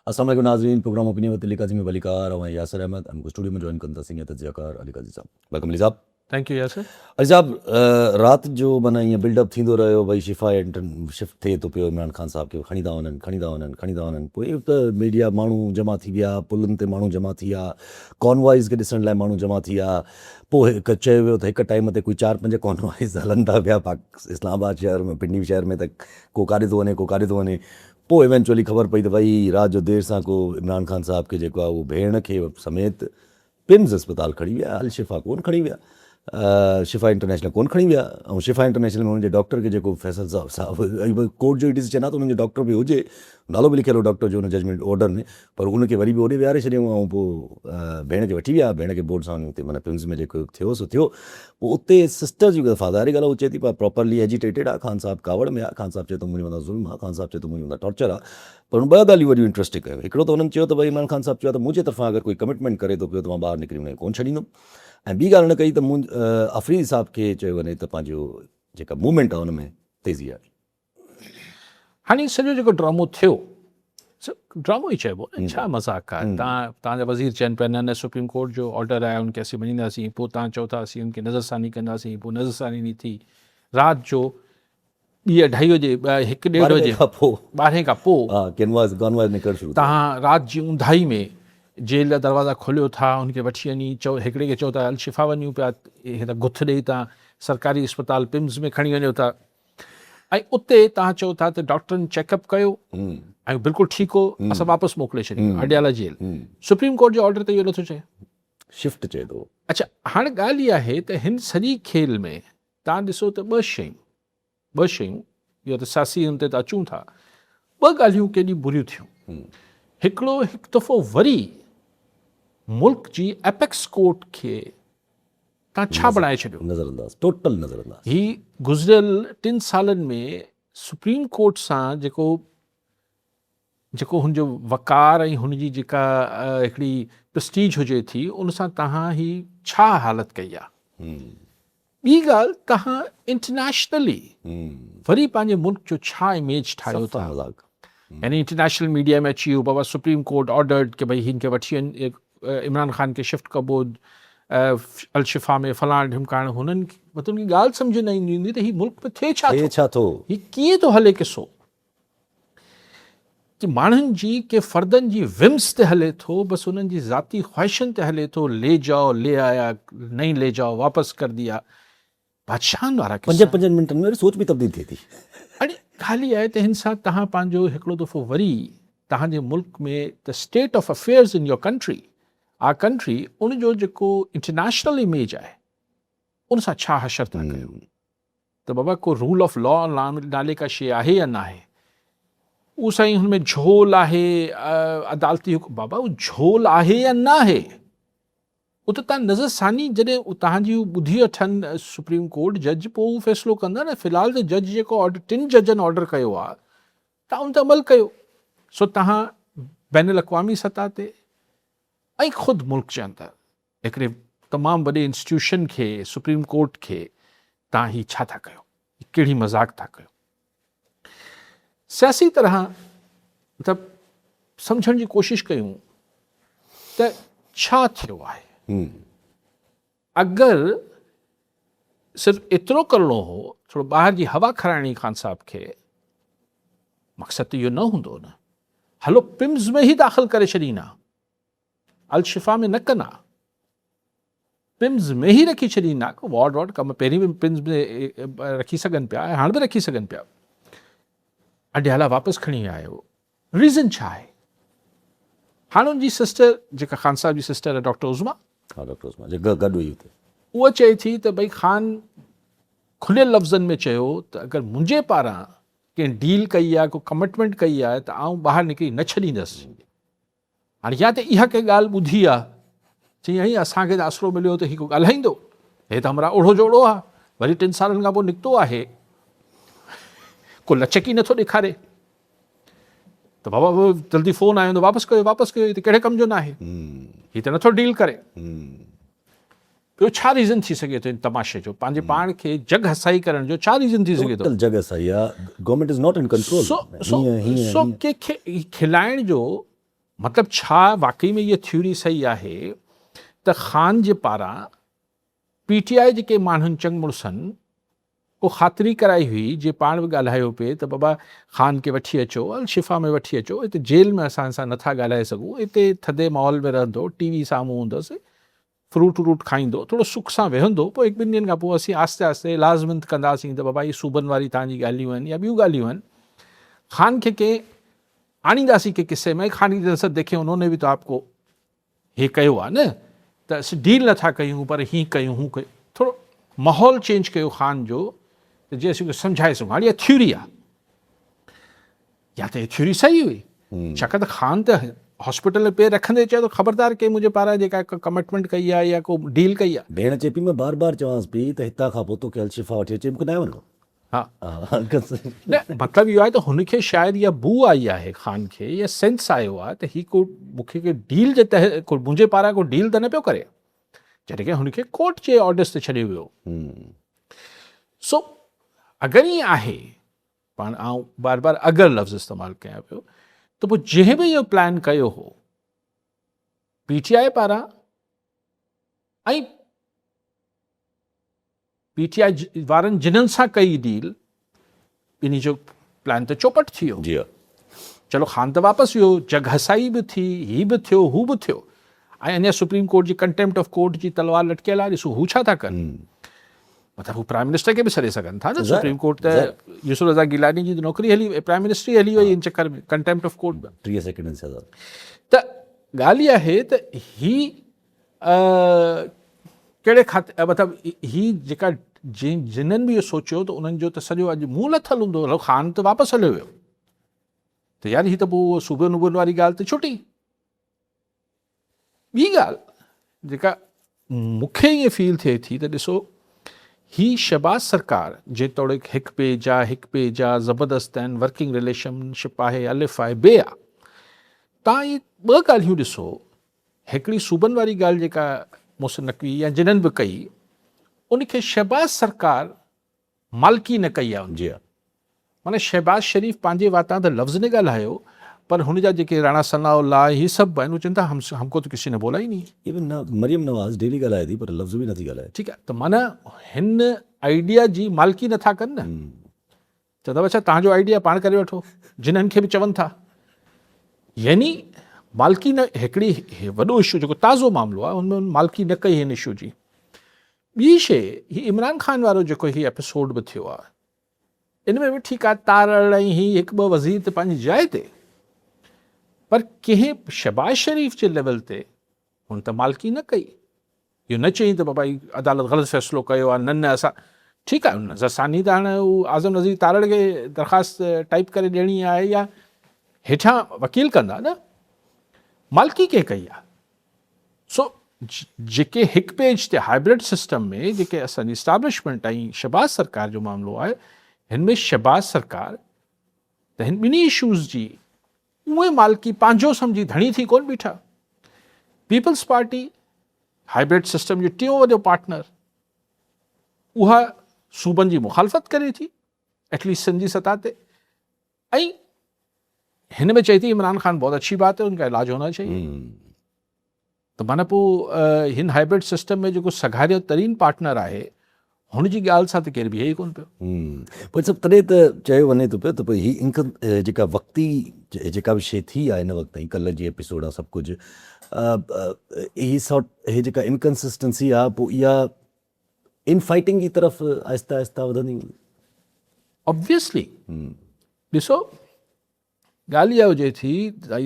السلام عليڪم ناظرين پروگرام اوپينين وت علي قاضي ۾ ڀليڪار اوهان ياسر احمد ۽ مون کي اسٽوڊيو ۾ جوائن ڪن ٿا سينيئر تجزيه ڪار علي قاضي صاحب welcome Ali صاحب. Thank you Yasir. Ali صاحب رات جو معنيٰ ائين بلڊ اپ ٿيندو رهيو ڀئي شفا انٽر شفٽ ٿئي ٿو پيو عمران خان صاحب کي کڻي ٿا وڃن کڻي ٿا وڃن کڻي ٿا وڃن پوء ته ميڊيا ماڻهو جمع ٿي ويا پلن تي ماڻهو جمع ٿي ويا ڪانوائز کي ڏسڻ لاء ماڻهو جمع ٿي ويا پوء هڪ چيو ويو ته هڪ ٽائيم تي ڪوئي چار پنج ڪانوائز هلن ٿا پيا پاڪ اسلام آباد شهر ۾ پنڊي شهر ۾ ته ڪو ڪاڏي ٿو وڃي ڪو ڪاڏي ٿو وڃي پوء ايونچوئلي خبر پئي ته ڀئي رات جو دير سان ڪو عمران خان صاحب کي جيڪو آهي اهو ڀيڻ کي سميت پمز اسپتال کڻي ويا الشفا ڪون کڻي ويا شفا انٽرنيشنل ڪون کڻي ويا ۽ شفا انٽرنيشنل ۾ انهن جي ڊاڪٽر کي جيڪو فيصل صاحب صاحب ڪورٽ جو ئي ڊسيزن آهي ته انهن جو ڊاڪٽر به هجي نالو به لکيل هو ڊاڪٽر جو ان ججمينٽ آرڊر ۾ پر ان کي وري به اوڏي ويهاري ڇڏيائون ۽ پوء ڀيڻ کي وٺي ويا ڀيڻ کي بورڊ سان اتي معنيٰ پمز ۾ جيڪو ٿيو سو ٿيو پوء اتي سسٽر جي دفعا ظاهري ڳالهه آهي هو چئي ٿي پر پراپرلي ايجيٽيٽيڊ آهي خان صاحب ڪاوڙ ۾ آهي خان صاحب چئي ٿو منهنجي مٿان ظلم آهي خان صاحب چئي ٿو منهنجي مٿان ٽارچر آهي پر هن ٻه ڳالهيون وڏيون انٽرسٽنگ ڪيون هڪڙو ته هنن چيو ته ڀئي عمران خان صاحب چيو آهي ته منهنجي طرفان اگر ڪوئي ڪمٽمينٽ ڪري ٿو پيو ته مان ٻاهر نڪري ان کي ڪونه ڇڏيندم ۽ ٻي ڳالهه هن ڪئي ته مون آفريدي صاحب کي چيو وڃي ته پنهنجو جيڪا موومينٽ آهي ان ۾ تيزي آڻي. هاڻي سڄو جيڪو ڊرامو ٿيو سو ڊرامو ئي چئبو نه ڇا مذاق آهي تان تان جا وزير چون پيا نه نه سپريم ڪورٽ جو آرڊر آهي ان کي اسين مڃينداسين پوء تان چئو ٿا اسين ان کي نظر ثاني ڪنداسين پوء نظر ثاني نه ٿي رات جو ٻي اڍائي وڄي هڪ ڏيڍ وڄي ٻارهين کان پوء تان رات جي اونداهي ۾ جيل جا دروازا کوليو ٿا ان کي وٺي وڃي چئو هڪڙي کي چئو ٿا الشفا وڃون پيا هن گٿ ڏئي تان سرڪاري اسپتال پمز ۾ کڻي وڃو ٿا ۽ اتي توهان چئو ٿا ته ڊاڪٽرن چيڪ اپ ڪيو ۽ بلڪل ٺيڪ هو اسان واپس موڪلي ڇڏيو اڊيالا جيل سپريم ڪورٽ جو آرڊر ته اهو نٿو چئي شفٽ چئي ٿو. اڇا هاڻي ڳالهه اها آهي ته هن سڄي کيل ۾ توهان ڏسو ته ٻه شيون ٻه شيون اهو ته سياسي ان تي ته اچون ٿا ٻه ڳالهيون ڪيڏيون بريون ٿيون هڪڙو هڪ دفعو وري ملڪ جي ايپيڪس ڪورٽ کي تان ڇا بڻائي ڇڏيو. نظر انداز ٽوٽل نظر انداز. هي گذريل ٽن سالن ۾ سپريم ڪورٽ سان جيڪو جيڪو هن جو وقار ۽ هن جي جيڪا هڪڙي پرسٽيج هجي ٿي ان سان تهان هي ڇا حالت ڪئي آ. ٻي ڳالهه تهان انٽرنيشنلي وري پنهنجي ملڪ جو ڇا اميج ٺاهيو ٿا. يعني انٽرنيشنل ميڊيا ۾ اچي ويو بابا سپريم ڪورٽ آرڊرڊ ڪي ڀئي هن کي وٺي وڃ عمران خان کي شفٽ ڪبو الشفا ۾ فلاڻ ڍمڪاڻ هنن مطلب ان کي ڳالهه سمجهه نه ايندي هوندي ته هي ملڪ ۾ ٿئي ڇا ٿو ڇا ٿو هي ڪيئن ٿو هلي قصو ڪي ماڻهن جي ڪي فردن جي ومس تي هلي ٿو بس انهن جي ذاتي خواهشن تي هلي ٿو لي جاؤ لي آيا نئين لي جاؤ واپس ڪر ديا بادشاهن وارا قصا. پنجن پنجن منٽن ۾ وري سوچ به تبديل ٿئي ٿي. اڙي ڳالهه اها آهي ته هن سان توهان پنهنجو هڪڙو دفعو وري توهان جي ملڪ ۾ the state of affairs in your country our country ان جو جيڪو انٽرنيشنل اميج آهي ان سان ڇا حشر ٿا ڪيو ته بابا ڪو رول آف لا نالي ڪا شي آهي يا ناهي اهو سائين هن ۾ جهول آهي عدالتي حڪم بابا اهو جهول آهي يا ناهي اتي تان نظر ثاني جڏهن توهان جي هو ٻڌي وٺن سپريم ڪورٽ جج پوء هو فيصلو ڪندا نه في الحال ته جج جيڪو آرڊر ٽن ججن آرڊر ڪيو آهي تان ان تي عمل ڪيو سو توهان بين الاقوامي سطح تي ۽ خود ملڪ جي اندر هڪڙي تمام وڏي انسٽيٽيوشن کي سپريم ڪورٽ کي توهان هي ڇا ٿا ڪيو هي ڪهڙي مذاق ٿا ڪيو سياسي طرح مطلب سمجهڻ جي ڪوشش ڪيون ته ڇا ٿيو آهي اگر صرف ايترو ڪرڻو هو ٿورو ٻاهر جي هوا کارائڻي خان صاحب کي مقصد ته اهو نه هوندو نه هلو پمز ۾ ئي داخل ڪري ڇڏينا الشفا ۾ نه ڪن ها پمز ۾ ئي رکي ڇڏين ها ڪو وارڊ وارڊ ڪم پهرين به پمز ۾ رکي سگهن پيا ۽ هاڻ به رکي سگهن پيا اڊيالا واپس کڻي ويا آهيو ريزن ڇا آهي هاڻ ان جي سسٽر جيڪا خان صاحب جي سسٽر آهي ڊاڪٽر عظما ها ڊاڪٽر عظما جيڪا گڏ هئي اتي اها چئي ٿي ته ڀئي خان کليل لفظن ۾ چيو ته اگر منهنجي پاران ڪنهن ڊيل ڪئي آهي ڪو ڪمٽمينٽ ڪئي آهي ته آئون ٻاهر نڪري نه ڇڏيندس هاڻي يا ته اها ڪنهن ڳالهه ٻڌي آ، چيائين اسان کي ته آسرو مليو ته هي ڪو ڳالهائيندو، هي ته همراهه اوڙهو جوڙو آ، وري ٽن سالن کان پوء نڪتو آهي، ڪو لچڪ ئي نٿو ڏيکاري. ته بابا جلدي فون آيو ته واپس ڪيو واپس ڪيو، هي ته ڪهڙي ڪم جو ناهي، هي ته نٿو ڊيل ڪري. ٻيو ڇا ريزن ٿي سگهي ٿو ان تماشي جو، پنهنجي پاڻ کي جڳ هسائي ڪرڻ جو ڇا ريزن ٿي سگهي ٿو؟ ٽوٽل جڳ هسائي آ، government is not in control. سو سو ڪنهن کي کلائڻ جو. مطلب ڇا واقعي ۾ اها ٿيوري صحيح آهي ته خان جي پاران پي ٽي آء جي ڪي ماڻهن چڱ مڙسن ڪو خاطري ڪرائي هئي جي پاڻ به ڳالهايو پئي ته بابا خان کي وٺي اچو الشفا ۾ وٺي اچو هتي جيل ۾ اسان سان نٿا ڳالهائي سگهون هتي ٿڌي ماحول ۾ رهندو ٽي وي سامهون هوندس فروٽ وروٽ کائيندو ٿورو سک سان ويهندو پوء هڪ ٻن ڏينهن کان پوء اسين آهستي آهستي لازمنت ڪنداسين ته بابا هي صوبن واري توهان جي ڳالهيون آهن يا ٻيون ڳالهيون آهن خان کي ڪنهن آڻينداسين ڪنهن قصي ۾ خان کي چوندس ديکين انهون ني به تو آپ ڪو هي ڪيو آ نه ته اسين ڊيل نٿا ڪيون پر هين ڪيون هون ڪيون ٿورو ماحول چينج ڪيو خان جو ته جي اسين سمجهائي سگهون. هاڻي اها ٿيوري آ يا ته هي ٿيوري صحيح هئي ڇاڪاڻ ته خان ته هاسپيٽل ۾ پير رکندي چيو ته خبردار ڪنهن منهنجي پاران جيڪا ڪمٽمينٽ ڪئي آ يا ڪو ڊيل ڪئي آ. ڀيڻ چئي پئي مان بار بار چوانس پئي ته هتان کان پوء توکي الشفا وٺي اچي مون کي ناهي وڃڻو. ها نه مطلب اهو آهي ته هن کي شايد اها بوء آئي آهي خان کي يا سينس آيو آهي ته هي ڪو مون کي ڪو ڊيل جي تحت ڪو منهنجي پاران ڪو ڊيل ته نه پيو ڪري جڏهن ڪه هن کي ڪورٽ جي آرڊرس تي ڇڏيو ويو سو اگر ائين آهي پاڻ آئون بار بار اگر لفظ استعمال ڪيان پيو ته پوء جنهن به اهو پلان ڪيو هو پي ٽي آء پاران ۽ پي ٽي آء وارن جنھن سان ڪئي ڊيل ٻنھي جو پلان ته چوپٽ ٿي ويو. جي ها. چلو خان ته واپس ويو، جڳ ھسائي به ٿي، ھي به ٿيو، ھو به ٿيو ۽ اڃا سپريم ڪورٽ جي ڪنٽيمپٽ آف ڪورٽ جي تلوار لٽڪيل آھي ڏسو ھو ڇا ٿا ڪن. مطلب ھو پرائم منسٽر کي به سڏي سگھن ٿا نه سپريم ڪورٽ ته يوسف رضا گيلاني جي ته نوڪري ھلي پرائم منسٽري ھلي وئي ان چڪر ۾ ڪنٽيمپٽ آف ڪورٽ. 30 سيڪنڊن سزا. ته ڳالھه اها آھي ته ھي ڪهڙي کاتي مطلب هي جيڪا جنھن به اهو سوچيو ته انهن جو ته سڄو اڄ منهن لٿل هوندو هلو خان ته واپس هليو ويو ته يار هي ته پوء صوبن ووبن واري ڳالهه ته ڇٽي. ٻي ڳالهه جيڪا مون کي ائين فيل ٿئي ٿي ته ڏسو هي شهباز سرڪار جيتوڻيڪ هڪ پيج آ هڪ پيج آ زبردست آهن ورڪنگ رليشن شپ آهي الف آهي بي آ تان هي ٻه ڳالهيون ڏسو هڪڙي صوبن واري ڳالهه جيڪا محسن نقوي يا جنھن به ڪئي ان کي شهباز سرڪار مالڪي نه ڪئي آهي ان جي. معنيٰ شهباز شريف پنهنجي واتان ته لفظ نه ڳالهايو پر هن جا جيڪي راڻا ثناء الله هي سڀ آهن اهي چون ٿا هم ڪو ته ڪسي ني بولا ئي نهين. ايون نه مريم نواز ڊيلي ڳالهائي ٿي پر لفظ به نٿي ڳالهائي. ٺيڪ آهي ته معنيٰ هن آئيڊيا جي مالڪي نٿا ڪن نه. چوندا اڇا توهان جو آئيڊيا پاڻ ڪري وٺو جنھن کي به چون ٿا يعني مالڪي نه هڪڙي وڏو اشو جيڪو تازو معاملو آهي ان ۾ مالڪي نه ڪئي هن اشو جي ٻي شي هي عمران خان وارو جيڪو هي ايپيسوڊ به ٿيو آهي ان ۾ به ٺيڪ آهي تارڙ ۽ هي هڪ ٻه وزير ته پنهنجي جاء تي پر ڪنهن شهباز شريف جي ليول تي هن ته مالڪي نه ڪئي اهو نه چئين ته بابا هي عدالت غلط فيصلو ڪيو آهي نه نه اسان ٺيڪ آهي نظر ثاني ته هاڻي هو اعظم نذير تارڙ کي درخواست ٽائيپ ڪري ڏيڻي آهي يا هيٺان وڪيل ڪندا نه مالڪي ڪنهن ڪئي آهي سو جيڪي هڪ پيج تي هائبرڊ سسٽم ۾ جيڪي اسان جي اسٽابلشمينٽ ۽ شهباز سرڪار جو معاملو آهي هن ۾ شهباز سرڪار ته هن ٻنهي اشوز جي اهي مالڪي پنهنجو سمجهي ڌڻي ٿي ڪونه بيٺا. پيپلز پارٽي هائبرڊ سسٽم جو ٽيون وڏو پارٽنر اها صوبن جي مخالفت ڪري ٿي ايٽليسٽ سنڌ جي سطح تي ۽ هن ۾ چئي ٿي عمران خان بهت اڇي بات هي ان کا علاج هونا چاهيي. ته معنيٰ پوء هن هائبرڊ سسٽم ۾ جيڪو سگهاريو ترين پارٽنر آهي هن جي ڳالهه سان ته ڪير بيهي ئي ڪونه پيو. پوء سڀ تڏهن ته چيو وڃي ٿو پيو ته پوء هي انڪم جيڪا وقتي جيڪا به شيء ٿي آهي هن وقت تائين ڪلهه جي ايپيسوڊ آهي سڀ ڪجهه هي سارٽ هي جيڪا انڪنسسٽنسي آهي پوء اها ان فائٽنگ جي طرف آهستي آهستي وڌندي ويندي. آبويسلي ڏسو ڳالهه اها هجي ٿي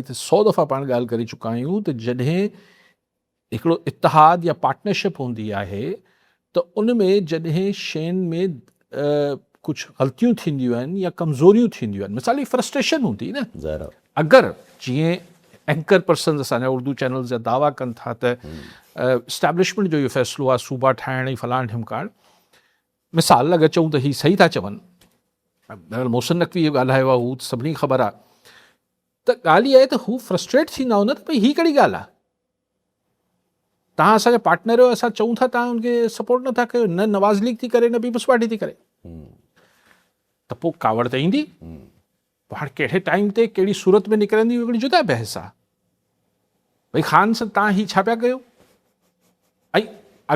ته سو دفعا پاڻ ڳالهه ڪري چڪا آهيون ته جڏهن هڪڙو اتحاد يا پارٽنرشپ هوندي آهي ته ان ۾ جڏهن شين ۾ ڪجهه غلطيون ٿينديون آهن يا ڪمزوريون ٿينديون آهن مثال هي فرسٽريشن هوندي نه اگر جيئن اينڪر پرسنز اسان جا اردو چينلز جا دعويٰ ڪن ٿا ته اسٽيبلشمينٽ جو اهو فيصلو آهي صوبا ٺاهڻ ۽ فلاڻ ڍمڪاڻ مثال اگر چئون ته هي صحيح ٿا چون، بهرحال محسن نقوي اهو ڳالهايو آهي هو ته سڀني کي خبر آهي ته ڳالهه اها آهي ته هو فرسٽريٽ ٿيندا هوندا ته ڀئي هي ڪهڙي ڳالهه آهي توهان اسان جا پارٽنر آهيو اسان چئون ٿا توهان ان کي سپورٽ نٿا ڪيو نه نواز ليگ ٿي ڪري نه پيپلز پارٽي ٿي ڪري ته پوء ڪاوڙ ته ايندي پوء هاڻي ڪهڙي ٽائيم تي ڪهڙي صورت ۾ نڪرندي اهو هڪڙي جدا بحث آهي. ڀئي خان سان تان هي ڇا پيا ڪيو؟ ۽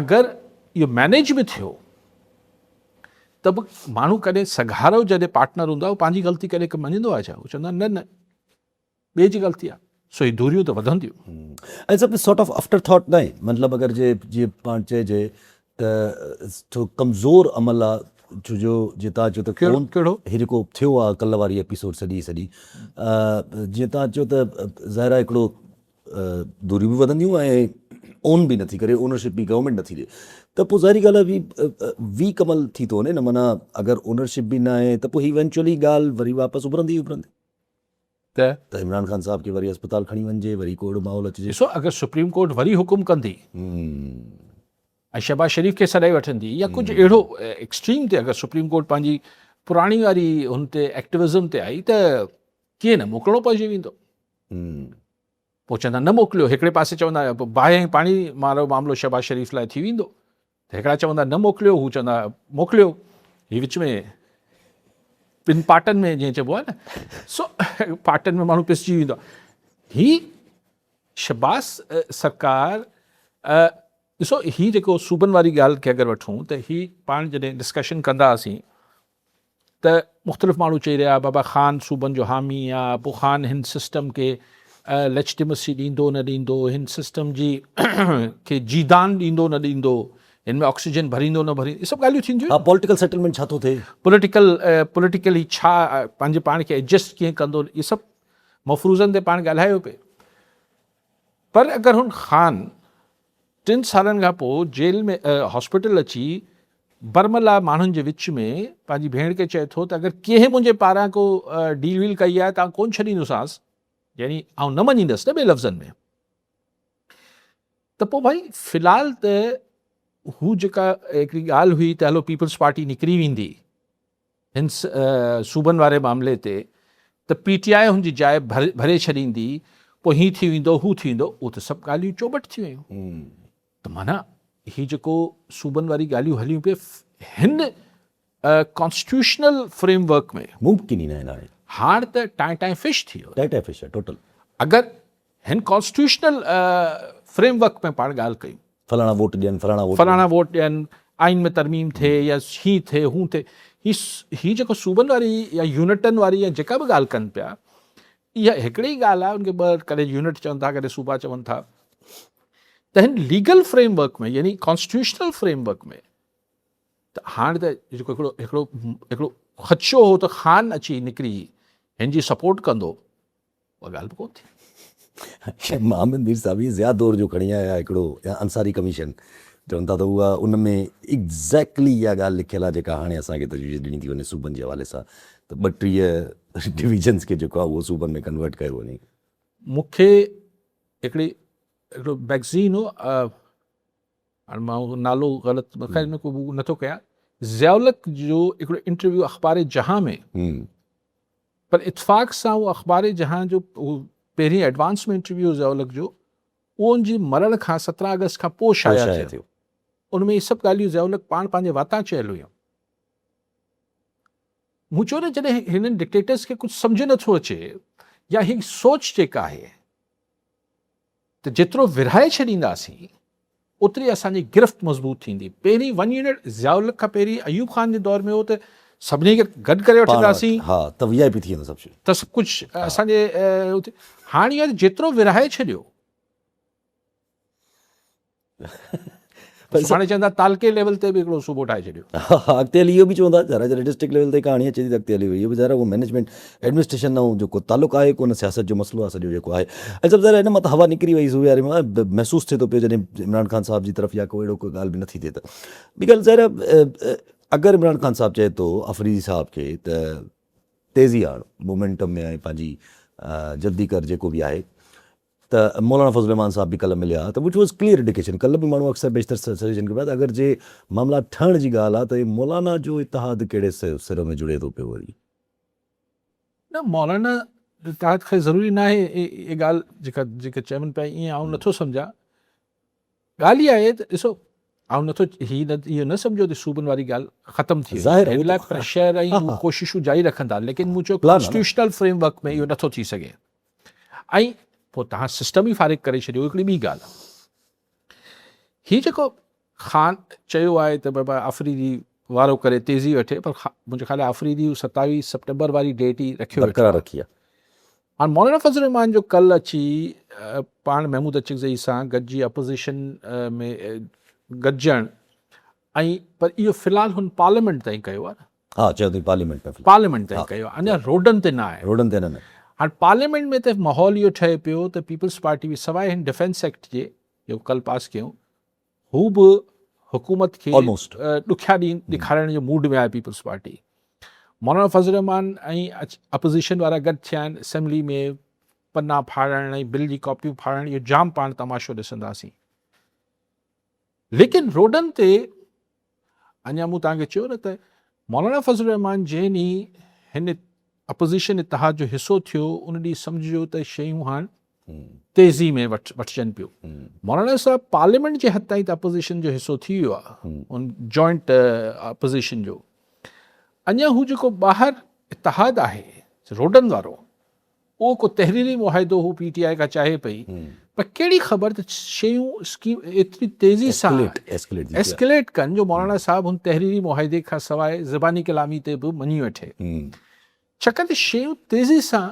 اگر اهو مينيج به ٿيو ته به ماڻهو ڪڏهن سگهارو جڏهن پارٽنر هوندو آهي اهو پنهنجي غلطي ڪڏهن مڃيندو آهي ڇا؟ هو چوندو آهي نه نه ٻئي جي غلطي آهي. سو هي دوريون ته وڌنديون. ۽ سڀ سارٽ آف آفٽر ٿاٽ ناهي مطلب اگر جي جي پاڻ چئجي ته ٿورو ڪمزور عمل آ ڇو جو جي تان چيو ته ڪون ڪهڙو هي جيڪو ٿيو آ ڪلهه واري ايپيسوڊ سڄي سڄي جيئن تان چيو ته ظاهر آ هڪڙو دوريون به وڌنديون ۽ اون به نٿي ڪري اونرشپ به گورنمينٽ نٿي ڏي ته پوء ظاهري ڳالهه آ ويڪ عمل ٿي ٿو وڃي نه معنيٰ اگر اونرشپ به نه آهي ته پوء هي ايونچولي ڳالهه وري واپس اڀرندي ئي اڀرندي. ته. ته عمران خان صاحب کي وري اسپتال کڻي وڃجي وري ڪو اهڙو ماحول اچجي. ڏسو اگر سپريم ڪورٽ وري حڪم ڪندي ۽ شهباز شريف کي سڏائي وٺندي يا ڪجهه اهڙو ايڪسٽريم تي اگر سپريم ڪورٽ پنهنجي پراڻي واري هن تي ايڪٽوزم تي آئي ته ڪيئن نه موڪلڻو پئجي ويندو. پوء چوندا نه موڪليو، هڪڙي پاسي چوندا باهه ۽ پاڻي وارو معاملو شهباز شريف لاء ٿي ويندو ته هڪڙا چوندا نه موڪليو، هو چوندا موڪليو، هي وچ ۾ ٻن پاٽن ۾ جيئن چئبو آهي نه سو پاٽن ۾ ماڻهو پسجي ويندو آهي. هي شهباز سرڪار ڏسو هي جيڪو صوبن واري ڳالهه کي اگر وٺون ته هي پاڻ جڏهن ڊسڪشن ڪندا هئاسين ته مختلف ماڻهو چئي رهيا بابا خان صوبن جو حامي آ پوء خان هن سسٽم کي ليجٽيمسي ڏيندو نه ڏيندو هن سسٽم جي کي جيدان ڏيندو نه ڏيندو هن ۾ آڪسيجن ڀريندو نه ڀريندو اهي سڀ ڳالهيون ٿينديون ها پوليٽيڪل سيٽلمينٽ ڇا ٿو ٿئي پوليٽيڪل پوليٽيڪلي ڇا پنهنجي پاڻ کي ايڊجسٽ ڪيئن ڪندو اهي سڀ مفروضن تي پاڻ ڳالهايو پئي پر اگر هن خان ٽن سالن کان پوء جيل ۾ هاسپيٽل اچي برملا ماڻهن جي وچ ۾ پنهنجي ڀيڻ کي چئي ٿو ته اگر ڪنهن منهنجي پاران ڪو ڊيل ويل ڪئي آهي ته آئون ڪونه ڇڏيندوسانس يعني آئون نه مڃيندس نه ٻئي لفظن ۾ ته پوء ڀائي في الحال ته هو جيڪا هڪڙي ڳالهه هئي ته هلو پيپلز پارٽي نڪري ويندي هن صوبن واري معاملي تي ته پي ٽي آء هن جي جاء ڀري ڇڏيندي، پوء هين ٿي ويندو هو ٿي ويندو، اهو ته سڀ ڳالهيون چوٻٽ ٿي ويون. ته معنيٰ هي جيڪو صوبن واري ڳالهيون هليون پئي هن ڪانسٽيٽيوشنل فريم ورڪ ۾. ممڪن ئي ناهن هاڻي. هاڻ ته ٽانء ٽانء فش ٿي ويو. ٽانء ٽانء فش آهي ٽوٽل. اگر هن ڪانسٽيٽيوشنل فريم ورڪ ۾ پاڻ ڳالهه ڪيون. فلاڻا ووٽ ڏين، فلاڻا ووٽ ڏين. فلاڻا ووٽ ڏين، آئين ۾ ترميم ٿئي يا هين ٿئي هون ٿئي، هي هي جيڪو صوبن واري يا يونٽن واري يا جيڪا به ڳالهه ڪن پيا، اها هڪڙي ئي ڳالهه آهي، ان کي ٻه ڪڏهن يونٽ چون ٿا ڪڏهن صوبا چون ٿا ته هن ليگل فريم ورڪ ۾ يعني ڪانسٽيٽيوشنل فريم ورڪ ۾ ته هاڻ ته جيڪو هڪڙو هڪڙو هڪڙو خدشو هو ته خان اچي نڪري هن جي سپورٽ ڪندو، اها ڳالهه به ڪونه ٿي. محمد مير صاحب هي ضياء دور جو کڻي آيا هڪڙو انصاري ڪميشن چون ٿا ته اها ان ۾ ايگزيڪٽلي اها ڳالهه لکيل آهي جيڪا هاڻي اسان کي تجويز ڏني ٿي وڃي صوبن جي حوالي سان ته 32 ڊويزنس کي جيڪو آهي اهو صوبن ۾ ڪنورٽ ڪيو وڃي. مون کي هڪڙي هڪڙو مئگزين هو هاڻي مان اهو نالو غلط خير ۾ ڪو نٿو ڪيان ضياء الحق جو هڪڙو انٽرويو اخبار جهان ۾ پر اتفاق سان اهو اخبار جهان جو اهو پهرين ايڊوانس ۾ انٽرويو هو ضياء الحق جو اهو ان جي مرڻ کان 17 آگسٽ کان پوء شايع ٿيو ان ۾ اهي سڀ ڳالهيون ضياء الحق پاڻ پنهنجي واتان چيل هيون مون چيو نه جڏهن هنن ڊڪٽيٽرز کي ڪجهه سمجهه نٿو اچي يا هي سوچ جيڪا آهي ته جيترو ورهائي ڇڏينداسين اوتري اسان جي گرفت مضبوط ٿيندي. پهرين ون يونٽ ضياء الحق کان پهرين ايوب خان جي دور ۾ هو ته سڀني کي گڏ ڪري وٺنداسين. ها ته وي آء پي ٿي ويندو سڀ شيء. ته سڀ ڪجهه اسان جي هاڻ اهو آهي ته جيترو ورهائي ڇڏيو. سڀاڻي چوندا تعلقي ليول تي به هڪڙو صوبو ٺاهي ڇڏيو. ها اڳتي هلي اهو به چوندا ذرا جڏهن ڊسٽرڪٽ ليول تي ڪهاڻي اچي ٿي ته اڳتي هلي اهو به ظاهر آهي اهو مئنيجمينٽ ايڊمنسٽريشن ڏانهن جو ڪو تعلق آهي ڪونه سياست جو مسئلو آهي سڄو جيڪو آهي ۽ سڀ ظاهر آهي ان مان ته هوا نڪري وئي صوبي واري مان محسوس ٿئي ٿو پيو جڏهن عمران خان صاحب جي طرف يا ڪو اهڙو ڪو ڳالهه به نٿي ٿئي ته ٻي ڳالهه ظاهر آهي اگر عمران خان صاحب چئي ٿو آفريدي صاحب کي ته تيزي آڻ مومينٽم ۾ ۽ پنهنجي جلدي ڪر جيڪو به آهي ته مولانا فضل الرحمان صاحب به ڪلهه مليا ته وچ واز ڪليئر انڊيڪيشن ڪلهه به ماڻهو اڪثر بيشتر سجيشن ڪيو پيا ته اگر جي معاملا ٺهڻ جي ڳالهه آهي ته هي مولانا جو اتحاد ڪهڙي سر ۾ جڙي ٿو پيو وري. نه مولانا اتحاد خير ضروري ناهي اها ڳالهه جيڪا جيڪا چون پيا ائين آئون نٿو سمجهان ڳالهه اها آهي ته ڏسو آئون نٿو هي نه اهو نه سمجهو ته صوبن واري ڳالهه ختم ٿي وئي هن لاء پريشر ۽ ڪوششون جاري رکندا ليڪن مون چيو ڪانسٽيٽيوشنل فريم ورڪ ۾ اهو نٿو ٿي سگهي ۽ پوء توهان سسٽم ئي فارغ ڪري ڇڏيو هڪڙي ٻي ڳالهه هي جيڪو خان چيو آهي ته بابا آفريدي وارو ڪري تيزي وٺي پر منهنجي خيال آفريدي 27 سيپٽمبر واري ڊيٽ ئي رکيو برقرار رکي آهي. هاڻ مولانا فضل الرحمان جو ڪل اچي پاڻ محمود اچڪزئي سان گڏجي اپوزيشن ۾ گڏجڻ ۽ پر اهو في الحال هن پارليامينٽ تائين ڪيو آهي نه. ها چيو اٿئي پارليامينٽ ۾ پارليامينٽ تائين ڪيو آهي اڃا روڊن تي نه آهي. روڊن تي نه. هاڻ پارليامينٽ ۾ ته ماحول اهو ٺهي پيو ته پيپلز پارٽي به سواء هن ڊفينس ايڪٽ جي جيڪو ڪل پاس ڪيون هو به حڪومت کي ڏکيا ڏينهن ڏيکارڻ جو موڊ ۾ آهي پيپلز پارٽي. مولانا فضل الرحمان ۽ اپوزيشن وارا گڏ ٿيا آهن اسيمبلي ۾ پنا ڦاڙڻ ۽ بل جي ڪاپيون ڦاڙڻ اهو جام پاڻ تماشو ڏسنداسين. ليڪن روڊن تي اڃا مون توهان کي چيو نه ته مولانا فضل الرحمان جنهن ڏينهن هن اپوزيشن اتحاد جو حصو ٿيو ان ڏينهن سمجهجو ته شيون هاڻ تيزي ۾ وٺجن پيون. مولانا صاحب پارليامينٽ جي حد تائين ته اپوزيشن جو حصو ٿي ويو آهي ان جوائنٽ اپوزيشن جو اڃا هو جيڪو ٻاهر اتحاد آهي روڊن وارو اهو ڪو تحريري معاهدو هو پي ٽي آء کان چاهي پئي پر ڪهڙي خبر ته شيون اسڪيم ايتري تيزي سان ايسڪليٽ ڪن جو مولانا صاحب هن تحريري معاهدي کان سواء زباني ڪلامي تي به مڃي وٺي ڇاڪاڻ ته شيون تيزي سان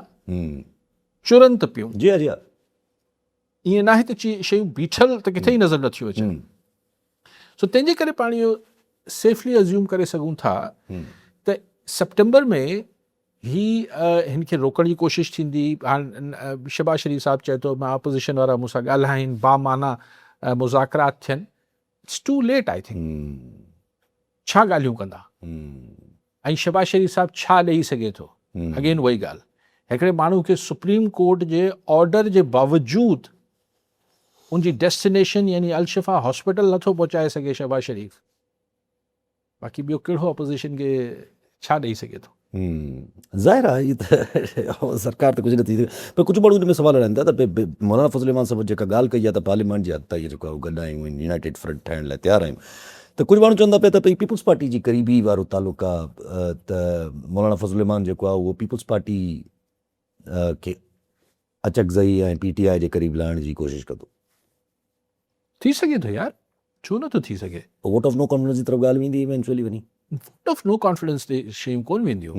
چرن ته پيون. جي ها جي ها. ائين ناهي ته شيون بيٺل ته ڪٿي ئي نظر نٿيون اچن سو تنهن جي ڪري پاڻ اهو سيفلي ازيوم ڪري سگهون ٿا ته سيپٽمبر ۾ هي هن کي روڪڻ جي ڪوشش ٿيندي، هاڻ شهباز شريف صاحب چئي ٿو مان اپوزيشن وارا مون سان ڳالهائين، بامعنيٰ مذاڪرات ٿين، it's too late I think, ڇا ڳالهيون ڪندا ۽ شهباز شريف صاحب ڇا ڏئي سگهي ٿو، اگين اها ئي ڳالهه، هڪڙي ماڻهو کي سپريم ڪورٽ جي آرڊر جي باوجود ان جي ڊيسٽينيشن يعني الشفا هاسپيٽل نٿو پهچائي سگهي شهباز شريف. باقي ٻيو ڪهڙو اپوزيشن کي ڇا ڏئي سگهي ٿو. ظاهر آهي هي ته سرڪار ته ڪجهه نه ٿي سگهي پر ڪجهه ماڻهو ان ۾ سوال اڙائين ٿا ته مولانا فضل الرحمان صاحب جيڪا ڳالهه ڪئي آهي ته پارليامينٽ جي حد تائين جيڪو آهي گڏ آهيون ۽ يونائيٽيڊ فرنٽ ٺاهڻ لاء تيار آهيون ته ڪجهه ماڻهو چون ٿا پيا ته پيپلز پارٽي جي قريبي وارو تعلق آهي ته مولانا فضل الرحمان جيڪو آهي اهو پيپلز پارٽي کي اچڪزئي ۽ پي ٽي آء جي قريب لاهڻ جي ڪوشش ڪندو. ٿي سگهي ٿو يار ڇو نه ٿو ٿي سگهي. ووٽ آف نو ڪانفيڊنس جي طرف ڳالهه ويندي ايونچوئلي وڃي. ووٽ آف نو ڪانفيڊنس ڏي شيون ڪونه وينديون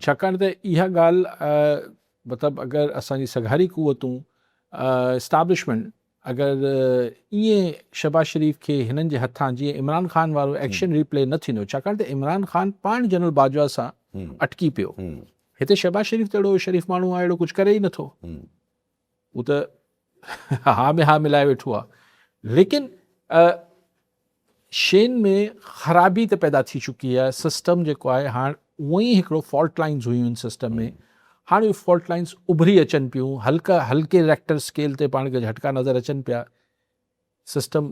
ڇاڪاڻ ته اها ڳالهه مطلب اگر اسان جي سگهاري قوتون اسٽابلشمينٽ اگر ائين شهباز شريف کي هنن جي هٿان جيئن عمران خان وارو ايڪشن ري پلي نه ٿيندو ڇاڪاڻ ته عمران خان پاڻ جنرل باجوا سان اٽڪي پيو هتي شهباز شريف ته اهڙو شريف ماڻهو آهي اهڙو ڪجهه ڪري ئي نٿو هو ته ها ۾ ها ملائي ويٺو آهي ليڪن شين ۾ خرابي ته پيدا ٿي چڪي آهي، سسٽم جيڪو آهي هاڻ اونئن ئي هڪڙو فالٽ لائنز هيون ان سسٽم ۾ هاڻ اهي فالٽ لائنز اڀري اچن پيون، هلڪا هلڪي ريڪٽر اسڪيل تي پاڻ کي جهٽڪا نظر اچن پيا، سسٽم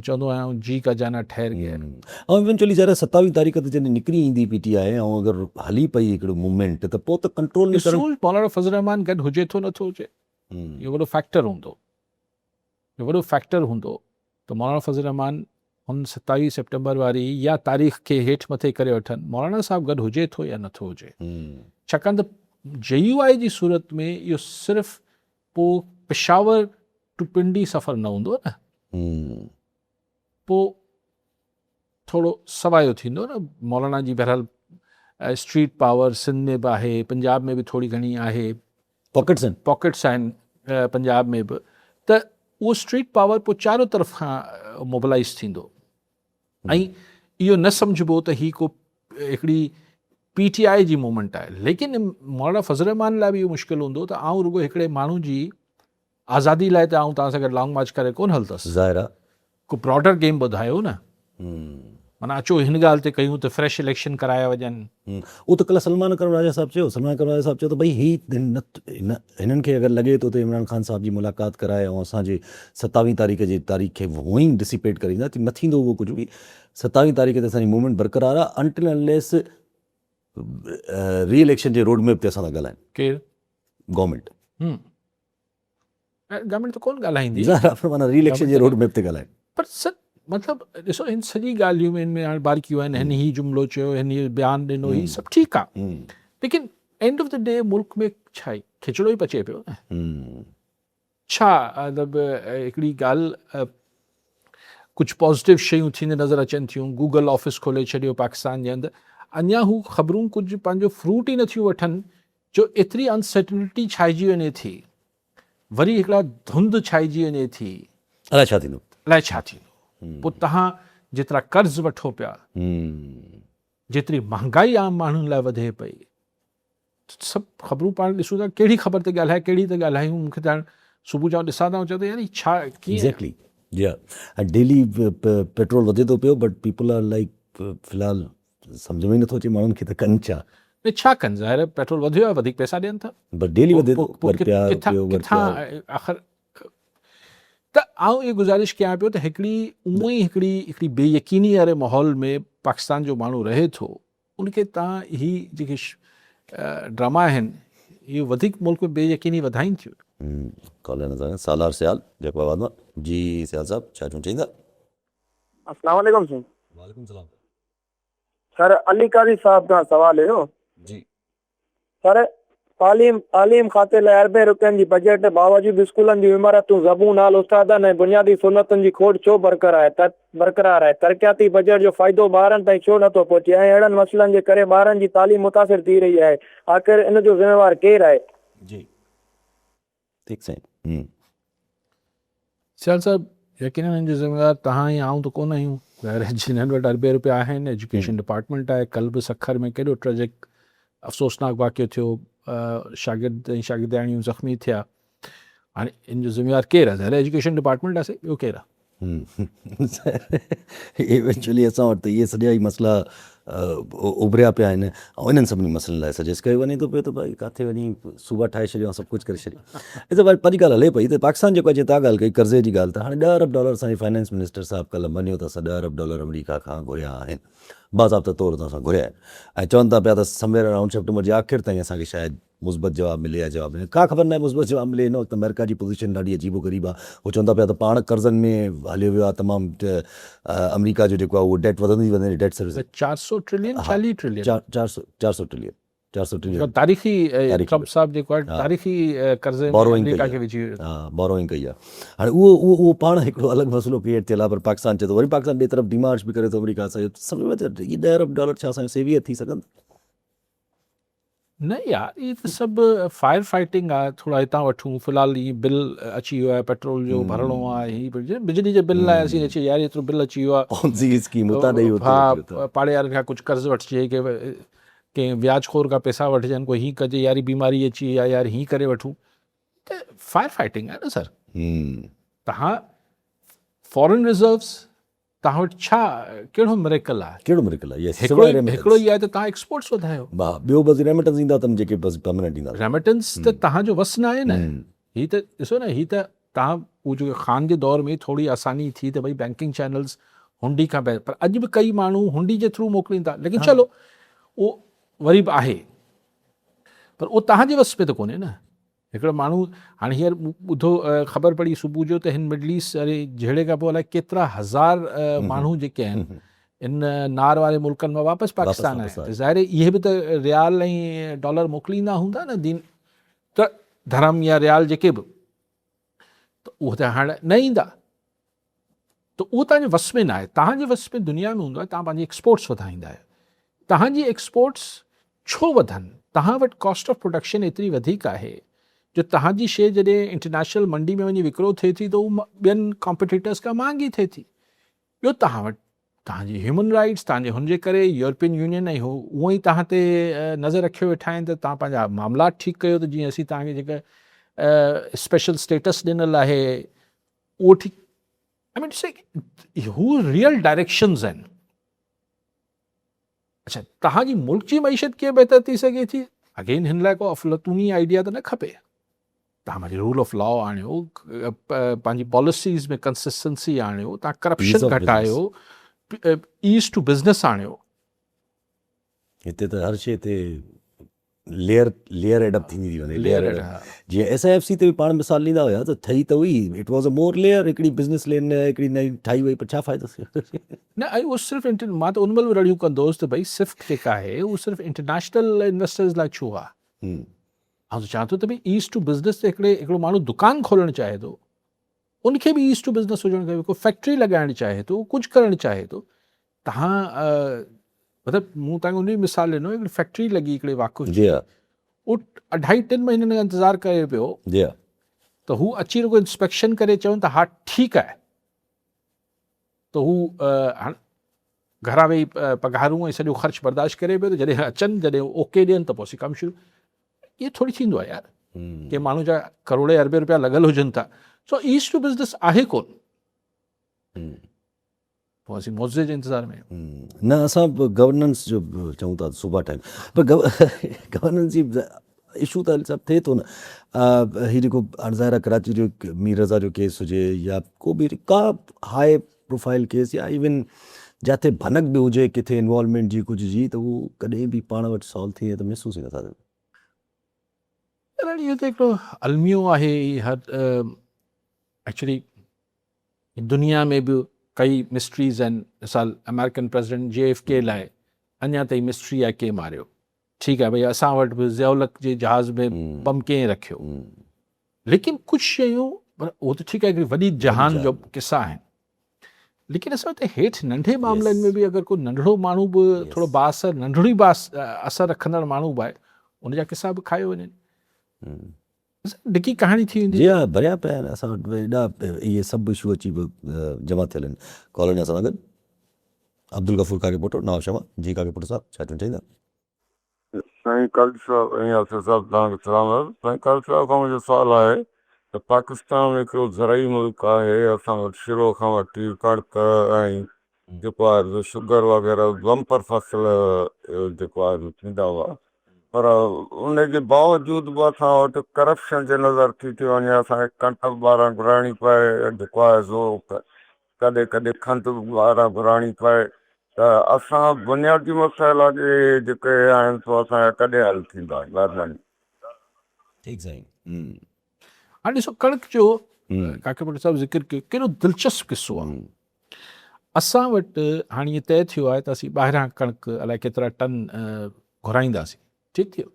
چوندو آهيان جي ڪا جانا ٺهر گيا. ۽ ايونچولي ظاهر آهي ستاويهه تاريخ تي جڏهن نڪري ايندي پي ٽي آء ۽ اگر هلي پئي هڪڙو موومينٽ ته پوء ته ڪنٽرول ۾ ڪرڻ. ڏسو مولانا فضل الرحمان گڏ هجي ٿو نٿو هجي اهو وڏو فيڪٽر هوندو. جو وڏو فيڪٽر هوندو ته مولانا فضل الرحمان هن 27 سيپٽمبر واري يا تاريخ کي هيٺ مٿي ڪري وٺن مولانا صاحب گڏ هجي ٿو يا نٿو هجي ڇاڪاڻ ته جي يو آء جي صورت ۾ اهو صرف پوء پشاور ٽو پنڊي سفر نه هوندو نه پوء ٿورو سوايو ٿيندو نه مولانا جي بهرحال اسٽريٽ پاور سنڌ ۾ به آهي پنجاب ۾ به ٿوري گهڻي آهي پاڪيٽس آهن پاڪيٽس آهن پنجاب ۾ به ته اهو اسٽريٽ پاور پوء چارو طرف کان موبلائز ٿيندو ۽ اهو نه سمجهبو ته هي ڪو هڪڙي پي ٽي آء جي موومينٽ آهي ليڪن مولانا فضل الرحمان لاء به اهو مشڪل هوندو ته آئون رڳو هڪڙي ماڻهو جي آزادي لاء ته آئون توهان سان گڏ لانگ مارچ ڪري ڪونه هلندس. ظاهر آ. ڪو براڊر گيم ٻڌايو نه. معنيٰ اچو هن ڳالهه تي ڪيون ته فريش اليڪشن ڪرايا وڃن. اهو ته ڪلهه سلمان اڪرم راجا صاحب چيو، سلمان اڪرم راجا صاحب چيو ته ڀئي هي هنن کي اگر لڳي ٿو ته عمران خان صاحب جي ملاقات ڪرائي ۽ اسان جي ستاويهه تاريخ جي تاريخ کي هونئن ئي ڊسيپيٽ ڪري ڏيندا، نه ٿيندو اهو ڪجهه به، ستاويهه تاريخ تي اسان جي موومينٽ برقرار آ انٽل انليس ري اليڪشن جي روڊ ميپ تي اسان سان ڳالهائين. ڪير؟ گورنمينٽ. گورنمينٽ ته ڪونه ڳالهائيندي. ظاهر آهي پر معنيٰ ري اليڪشن جي روڊ ميپ تي ڳالهائين. پر سر مطلب ڏسو هن سڄي ڳالهيون ۾ هن ۾ هاڻي باريڪيون آهن هن هي جملو چيو هن هي بيان ڏنو هي سڀ ٺيڪ آهي ليڪن اينڊ آف the D ملڪ ۾ ڇا آهي کچڙو ئي پچي پيو نه. ڇا مطلب هڪڙي ڳالهه ڪجهه پازيٽو شيون ٿيندي نظر اچن ٿيون، گوگل آفيس کولي ڇڏيو پاڪستان جي اندر، اڃا هو خبرون ڪجهه پنهنجو فروٽ ئي نٿيون وٺن جو ايتري انسرٽنٽي ڇائجي وڃي ٿي، وري هڪڙا ڌنڌ ڇائجي وڃي ٿي. الائي ڇا ٿيندو. الائي ڇا ٿيندو. پوء توهان جيترا قرض وٺو پيا، جيتري مهانگائي عام ماڻهن لاء وڌي پئي، سڀ خبرون پاڻ ڏسون ٿا ڪهڙي خبر تي ڳالهائي ڪهڙي تي ڳالهايون مون کي ته هاڻ صبح جو ڏسان ٿا چوان ٿو يار هي ڇا ڪيئن ايگزيڪٽلي جي ها ڊيلي پيٽرول وڌي ٿو پيو بٽ پيپل are like في الحال سمجھ ۾ نٿو اچي ماڻهن کي ته ڪن ڇا نه ڇا ڪن ظاهر آهي پيٽرول وڌيو آهي وڌيڪ پئسا ڏين ٿا بٽ ڊيلي وڌي ٿو ٻه رپيا رپيو ٻه رپيا آخر ته آئون اها گذارش ڪيان پيو ته هڪڙي اونئن ئي هڪڙي هڪڙي بي يقيني واري ماحول ۾ پاڪستان جو ماڻهو رهي ٿو ان کي تان هي جيڪي ڊراما آهن اهي وڌيڪ ملڪ ۾ بي يقيني وڌائين ٿيون. ڪالر نظر سالار سيال جيڪب آباد مان جي سيال صاحب ڇا چون چاهيندا. اسلام عليڪم سائين. وعليڪم سلام. سر علي قاضي صاحب کان سوال هيو. جي. سر تعليم تعليم کاتي لاء اربين روپين جي بجيٽ باوجود اسڪولن جون عمارتون زبون حال استادن ۽ بنيادي سهولتن جي کوٽ ڇو برقرار آهي ترقياتي بجيٽ جو فائدو ٻارن تائين ڇو نٿو پهچي ۽ اهڙن مسئلن جي ڪري ٻارن جي تعليم متاثر ٿي رهي آهي آخر ان جو ذميوار ڪير آهي؟ جي ٺيڪ سائين. سيال صاحب يقينن ان جو ذميوار توهان ۽ آئون ته ڪونه آهيون ظاهر آهي جنھن وٽ اربين روپيا آهن ايجوڪيشن ڊپارٽمينٽ آهي ڪل به سکر ۾ ڪيڏو ٽريجڪ افسوسناڪ واقعو ٿيو شاگرد ۽ شاگردياڻيون زخمي ٿيا هاڻي ان جو ذميوار ڪير آهي ظاهر آهي ايجوڪيشن ڊپارٽمينٽ آهي ٻيو ڪير آهي. ايونچولي اسان وٽ ته اهي سڄا ئي مسئلا اڀريا پيا آهن ۽ انهن سڀني مسئلن لاء سجيسٽ ڪيو وڃي ٿو پيو ته ڀائي ڪاٿي وڃي صوبا ٺاهي ڇڏيو سڀ ڪجهه ڪري ڇڏيو اچا ڀائي پنهنجي ڳالهه هلي پئي ته پاڪستان جيڪو جيئن تان ڳالهه ڪئي قرضي جي ڳالهه ته هاڻي ڏهه ارب ڊالر اسان جي فائنانس منسٽر صاحب ڪلهه مڃيو ته اسان ڏهه ارب ڊالر آمريڪا کان گهريا آهن باضابطه طور ته اسان گهريا آهن ۽ چون ٿا پيا ته سمويئر اراؤنڊ سيپٽمبر جي آخر تائين اسان کي شايد مثبت جواب ملي يا جواب نه ڪا خبر ناهي مثبت جواب ملي هن وقت آمريڪا جي پوزيشن ڏاڍي عجيب و غريب آهي هو چون ٿا پيا ته پاڻ قرضن ۾ هليو ويو آهي تمام آمريڪا جو جيڪو آهي اهو ڊيٽ وڌندي ٿي وڃي ڊيٽ سروس چار سو ٽريلين چاليهه ٽريلين چار سو چار سو ٽريلين چار سو ٽريلين تاريخي ٽرمپ صاحب جيڪو آهي تاريخي قرضي ۾ آمريڪا کي وجهي ويو ها بوروئنگ ڪئي آهي هاڻي اهو اهو اهو پاڻ هڪڙو الڳ مسئلو ڪريئيٽ ٿيل آهي پر پاڪستان چئي ٿو وري پاڪستان ٻئي طرف ڊيمارش به ڪري ٿو آمريڪا سان سمجهه ۾ اچي هي 10 ارب ڊالر ڇا اسان جو سيويئر ٿي سگهن نه يار اهي ته سڀ فائر فائٽنگ آهي ٿورا هتان وٺون في الحال هي بل اچي ويو آهي پيٽرول جو ڀرڻو آهي هي بجلي جي بل لاء اسين اچي يار ايترو بل اچي ويو آهي پونزي اسڪيم اتان ڏئي ها پاڙي وارن کان ڪجهه قرض وٺجي ڪي ڪنهن وياج خور کان پئسا وٺجن ڪو هي ڪجي يار هي بيماري اچي وئي آهي يار هي ڪري وٺون ته فائر فائٽنگ آهي نه سر تهان فارن ريزروز توهان وٽ ڇا ڪهڙو مريڪل آهي؟ ڪهڙو مريڪل آهي؟ يس هڪڙو ئي هڪڙو ئي آهي ته توهان ايڪسپورٽس وڌايو. ها ٻيو بس ريمٽنس ايندا اٿن جيڪي بس پرماننٽ ايندا اٿن. ريمٽنس ته توهان جو وس ناهي نه. هي ته ڏسو نه هي ته توهان هو جيڪو خان جي دور ۾ ٿوري آساني ٿي ته ڀئي بينڪنگ چينلز هنڊي کان پر اڄ به ڪئي ماڻهو هنڊي جي ٿرو موڪلين ٿا ليڪن چلو اهو وري به آهي پر اهو توهان جي وس ۾ ته ڪونهي نه. هڪڙو ماڻهو هاڻي هينئر ٻڌو خبر پڙي صبح جو ته هن مڊل ايسٽ واري جهيڙي کان پوء الائي ڪيترا هزار ماڻهو جيڪي آهن ان نار واري ملڪن مان واپس پاڪستان آيا ته ظاهر اهي به ته ريال ۽ ڊالر موڪليندا هوندا نه دين ته ڌرم يا ريال جيڪي به ته اهو ته هاڻ نه ايندا ته اهو توهان جي وس ۾ ناهي، توهان جي وس ۾ دنيا ۾ هوندو آهي توهان پنهنجي ايڪسپورٽس وڌائيندا آهيو، توهان جي ايڪسپورٽس ڇو وڌن، توهان وٽ ڪاسٽ آف پروڊڪشن ايتري وڌيڪ آهي جو توهان جي شيء جڏهن انٽرنيشنل منڊي ۾ وڃي وڪرو ٿئي ٿي ته اهو ٻين ڪامپيٽيٽرس کان مهانگي ٿئي ٿي، ٻيو توهان وٽ توهان جي هيومن رائٽس توهان جي هن جي ڪري يورپين يونين ۽ هو اونئن ئي توهان تي نظر رکيو ويٺا آهن ته توهان پنهنجا معاملات ٺيڪ ڪيو ته جيئن اسين توهان کي جيڪا اسپيشل اسٽيٽس ڏنل آهي اهو ٺيڪ آئي مين ٽو سي هو ريئل ڊائريڪشنز آهن اچھا توهان جي ملڪ جي معيشت ڪيئن بهتر ٿي سگهي ٿي اگين هن لاء ڪو افلاطوني آئيڊيا ته نه کپي توهان پنهنجي رول آف لا آڻيو پنهنجي پاليسيز ۾ ڪنسسٽنسي آڻيو توهان ڪرپشن گهٽايو ايز ٽو بزنس آڻيو هتي ته هر شيء تي ليئر ليئر ايڊ اپ ٿيندي ٿي وڃي ليئر ايڊ اپ جيئن ايس I F C تي به پاڻ مثال ڏيندا هيا ته ٺهي ته هئي it was a more layer هڪڙي بزنس لين هڪڙي نئين ٺاهي وئي پر ڇا فائدو ٿيو نه ۽ اهو صرف انٽر مان ته ان مهل به رڙيون ڪندو هوس ته ڀئي سفٽ جيڪا آهي اهو صرف انٽرنيشنل انويسٽرز لاء ڇو آهي؟ آئون ته چوان ٿو ته ڀئي ايز ٽو بزنس تي هڪڙي هڪڙو ماڻهو دڪان کولڻ چاهي ٿو ان کي به ايز ٽو بزنس هجڻ کپي، ڪو فيڪٽري لڳائڻ چاهي ٿو، ڪجهه ڪرڻ چاهي ٿو، تهان مطلب مون تهان کي ان جو مثال ڏنو هڪڙي فيڪٽري لڳي هڪڙي واقف جي اهو اڍائي ٽن مهينن کان انتظار ڪري پيو جي ته هو اچي رڳو انسپيڪشن ڪري چون ته ها ٺيڪ آهي ته هو هاڻ گهران ويهي پگهارون ۽ سڄو خرچ برداشت ڪري پيو ته جڏهن اچن جڏهن اوڪي ڏين ته پوء اسين ڪم شروع. ائين ٿوري ٿيندو آهي يار، ڪنهن ماڻهو جا ڪروڙين اربين روپيا لڳل هجن ٿا، سو ايز ٽو بزنس آهي ڪون. پوء اسين معجزي جي انتظار ۾ آهيون. نه اسان گورننس جو چئون ٿا صوبا ٺاهن پر گورننس جي اشو ته علي صاحب ٿئي ٿو نه. هي جيڪو هاڻ ظاهر آهي ڪراچي جو مير رضا جو ڪيس هجي يا ڪو به ڪا هاء پروفائل ڪيس يا ايون جاٿي ڀنڪ به هجي ڪٿي انوالومينٽ جي ڪجهه جي ته اهو ڪڏهن به پاڻ وٽ سالو ٿئي ته محسوس ئي نٿا ٿين. يار اهو ته هڪڙو الميو آهي هر ايڪچولي دنيا ۾ به ڪئي مسٽريز آهن مثال آمريڪن پريزيڊنٽ جي ايف ڪي لاء اڃا تائين مسٽري آهي ڪنهن ماريو ٺيڪ آهي ڀئي اسان وٽ به ضياء الحق جي جهاز ۾ بم ڪنهن رکيو ليڪن ڪجهه شيون پر اهو ته ٺيڪ آهي هڪڙي وڏي جهان جو قصا آهن ليڪن اسان وٽ هيٺ ننڍي معاملن ۾ به اگر ڪو ننڍڙو ماڻهو به ٿورو بااثر ننڍڙي با اثر رکندڙ ماڻهو به آهي ان جا قصا به کايو وڃن ڊگهي ڪهاڻي ٿي ويندي. جي ها ڀريا پيا آهن اسان وٽ ايڏا اهي سڀ اشو اچي جمع ٿيل آهن ڪالر اسان سان گڏ عبدالغفور ڪاڪيپوٽو نواب شاهه مان جي ڪاڪيپوٽو صاحب ڇا چوڻ چاهيندا. سائين قاضي صاحب ۽ ياسر صاحب توهان کي سلام عرض سائين قاضي صاحب کان منهنجو سوال آهي ته پاڪستان هڪڙو زرعي ملڪ آهي اسان وٽ شروع کان وٺي ڪڻڪ ۽ جيڪو آهي سو شگر وغيره بمپر فصل جيڪو آهي سو ٿيندا هئا پر ان جي باوجود به اسان وٽ ڪرپشن جي نظر ٿي ٿي وڃي اسان کي ڪڻڪ به ٻاهران گهرائڻي پئي جيڪو آهي سو ڪڏهن ڪڏهن کنڊ به ٻاهران گهرائڻي پئي ته اسان بنيادي مسئلا جيڪي آهن سو اسان جا ڪڏهن حل ٿيندا مهرباني. ٺيڪ سائين. هاڻي ڏسو ڪڻڪ جو ڪاڪي پٽ صاحب ذڪر ڪيو ڪيڏو دلچسپ قصو آهي. اسان وٽ هاڻي ائين طئي ٿيو آهي ته اسين ٻاهران ڪڻڪ الائي ڪيترا ٽن گهرائينداسين ٺيڪ ٿيو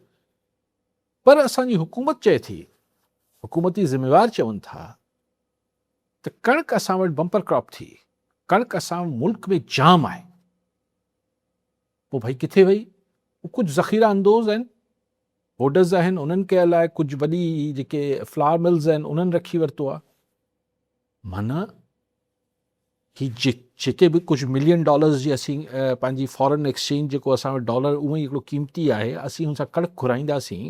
پر اسان جي حڪومت چئي ٿي حڪومتي ذميوار چون ٿا ته ڪڻڪ اسان وٽ بمپر ڪراپ ٿي ڪڻڪ اسان ملڪ ۾ جام آهي پوء ڀائي ڪٿي وئي ڪجهه ذخيره اندوز آهن هوڊرز آهن انهن ڪيل آهي ڪجهه وڏي جيڪي فلاور ملز آهن انهن رکي ورتو آهي معنيٰ هي جيڪي به ڪجهه ملين ڊالرز جي اسين پنهنجي فارن ايڪسچينج جيڪو اسان وٽ ڊالر اونئن ئي هڪڙو قيمتي آهي اسين هن سان ڪڻڪ گهرائينداسين